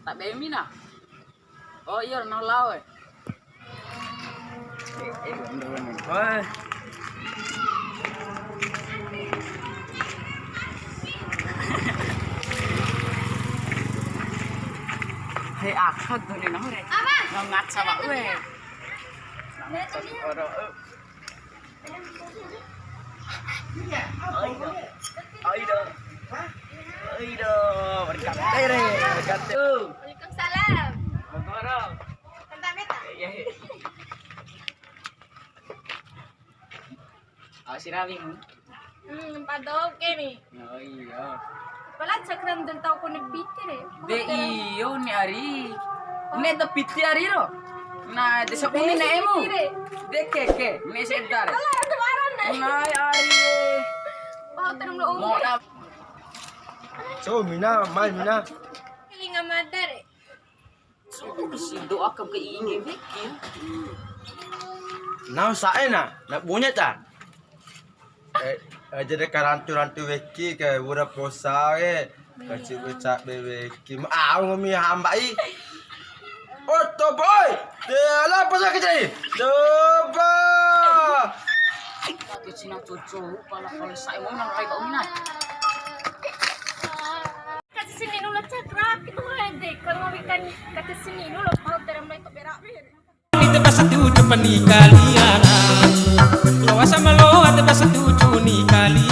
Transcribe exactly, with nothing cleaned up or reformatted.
Tak bemi na. Oh iya, no lao. Wah. Hei, akad tuh nih, no, re. Apa? No ngaca, Pak, weh. Ora, eh. Aido. Aido. Aido. Berkante re, berkante. Waalaikumsalam. Mantap, meta. Iya, iya. Awas rawi mu. Hmm, padahal ke ni. Oh iya. Pala cakran dan tau kone piti re. De iyo ni ari. Ne to piti ari ro. Nah, de sabune ne emu. De ke ke, ne sedar. Pala ada waran ne. Nah, ari. Mau terus lo. Mau dap. So, Mina, mai Mina. Telinga mada re. Sudah si doa ke ke ini bikin. Nau sa'e na, na bunyi ta? Eh, eh, jadi karantu-rantu weki ke wura posa ke. Kacil ucap be weki. Ma au ngomi hambai. Oh, to boy. Dia lah posa ke jadi. Coba. Ke Cina cucu, pala kalau saya mau nang rai bau minat. Kasi sini nula cakra, kita mulai deh. Kalau mau ikan kasi sini nula, mau terang mulai topera. Ni te basa tuju pani kaliana. Loa sama loa te basa tuju ni kali.